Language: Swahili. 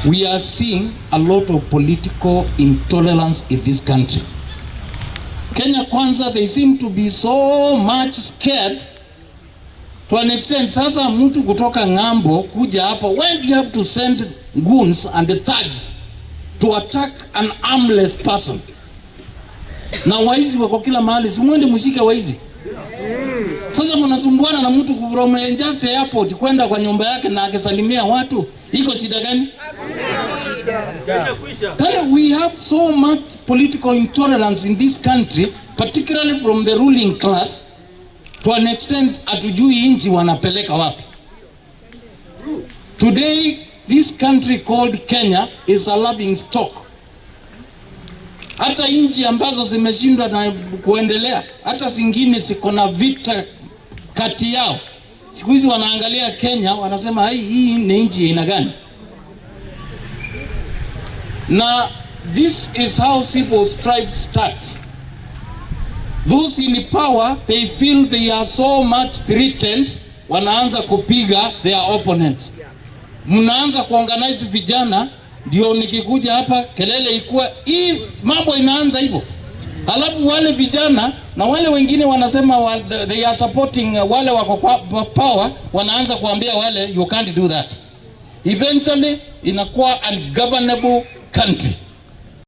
We are seeing a lot of political intolerance in this country. Kenya Kwanza, they seem to be so much scared to an extent. Sasa mtu kutoka ng'ambo kuja hapa, why do you have to send goons and thugs to attack an armless person? Na waizi wako kila mahali, si mwende mshike waizi. Sasa mnasumbuana na mtu from just airport kwenda kwa nyumba yake na akisalimia watu, iko shida gani? Then we have so much political intolerance in this country, particularly from the ruling class, to an extent hatujui nchi wanapeleka wapi. Today, this country called Kenya is a laughing stock. Hata nchi ambazo zimeshindwa na kuendelea, hata zingine ziko na vita kati yao, siku hizi wanaangalia Kenya wanasema, "Hii ni nchi aina gani?" Na this is how civil strife starts. Those in power, they feel they are so much threatened, wanaanza kupiga their opponents. Mnaanza kuorganize vijana, ndio nikikuja hapa kelele ikuwa hii, mambo inaanza hivyo. Alafu wale vijana na wale wengine wanasema they are supporting wale wako kwa power, wanaanza kuambia wale, "You can't do that." Eventually inakuwa ungovernable country.